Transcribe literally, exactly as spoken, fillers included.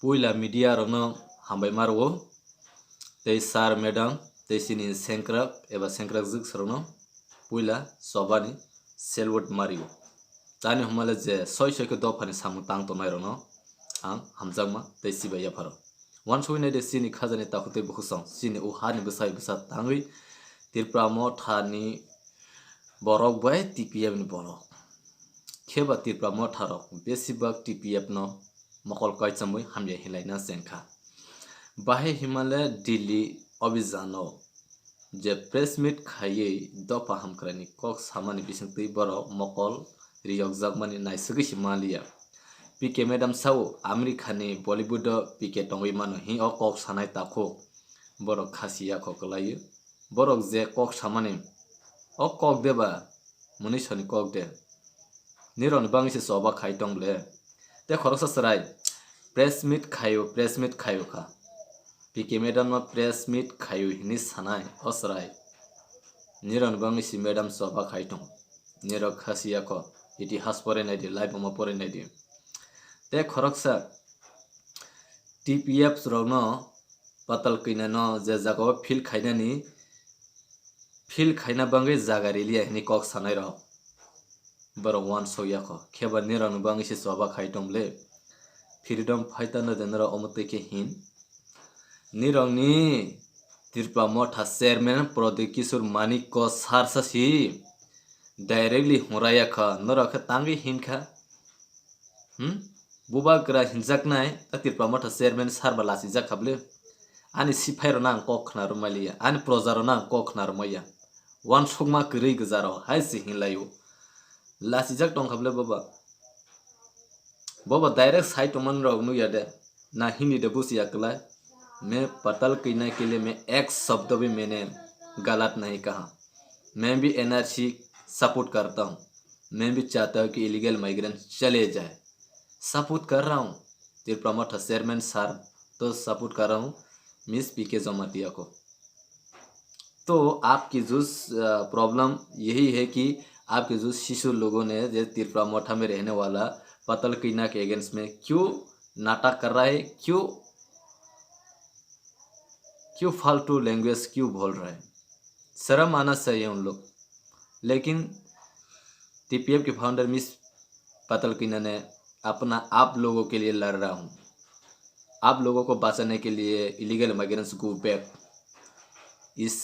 Puila media rokno hambai ma rwo, tei sir, madam, tei chini sengkrak eba sengkrakjwk rokno puila chobani salute ma rio. Tani hwnmale je soi soi khe dophani samung tang tongnai rokno ang hamjakma tei chibai yapharo. Wansugwi naidi chini khajani takhuk tei bukhuk song, chini o hani bwsai bwsa tangwi Tripura mothani borok bai T P F ni borok. Kheba Tripura motha rok besibak T P F no mokol kaichamwi hamya hinlaina chengkha. Bahai himale Delhi obijano je press meet khaiwi dopha hamkraini kok samani bisingtwi borok mokol riyokjakmani naisugwi se manliya. P K madam sao America ni Bollywood o P K tongwi mano hi o kok sanai takhuk borok khasi yakho kwlaiwi. Borok je kok samani o kok deba mwnwi soni kok de. Nirokni bangwi se choba khai tong ble. Te khoroksa chwrai press meet khaio, press meet khaio kha. P K madam no press meet khaio hinwi sanai o chwrai. Nirokni bangwi se madam choba khai tong. Nirok khasi yakho itihas porinai di, life omo porinai di. Te khoroksa T P F rokno patal kina no je jaga o field khainani, field khaina bangwi jaga riliya hinwi kok sanai rok. Borok wansok yakho, kheba nirokni bangwi se choba khai tong ble. Freedom fighter no de norok omo twi khe hin. Nirokni Tripura motha chairman Pradyot Kishore Manik ko sar sa si directly hwnra yakha, norok khe tangwi hin kha. Hmm? Bubagra hinjaknai a Tripura motha chairman sar ba lachijak kha ble. Ani siphai rokno ang kok khna rwmaliya, ani proja rokno ang kok khna rwmaya. Wansukma kwrwi gwja rok hai se hinlaio. Lachijak tong kha ble boba. Boba direct sai tongmani rok nukya de. Na Hindi de busiya kwlai. मैं पताल कन्या के लिए मैं एक शब्द भी मैंने गलत नहीं कहा। मैं भी N R C support करता हूँ। मैं भी चाहता हूँ कि इलीगल माइग्रेंट चले जाए। सपोर्ट कर रहा हूँ त्रिपुरा मठा चेयरमैन सर, तो सपोर्ट कर रहा हूँ मिस पी के जमातिया को। तो आपकी जो, अ, प्रॉब्लम यही है कि आपके जो शिशु लोगों ने, जो त्रिपुरा मठा में रहने वाला पतल कन्या के अगेंस्ट में क्यों नाटक कर रहा है, क्यों, क्यों फालतू लैंग्वेज क्यों बोल रहा है? शर्म आना चाहिए उन लोग। लेकिन टी पी एफ के फाउंडर मिस पतल कन्या ने अपना आप लोगों के लिए लड़ रहा हूँ, आप लोगों को बचाने के लिए इलीगल माइग्रेंट्स गो बैक, इस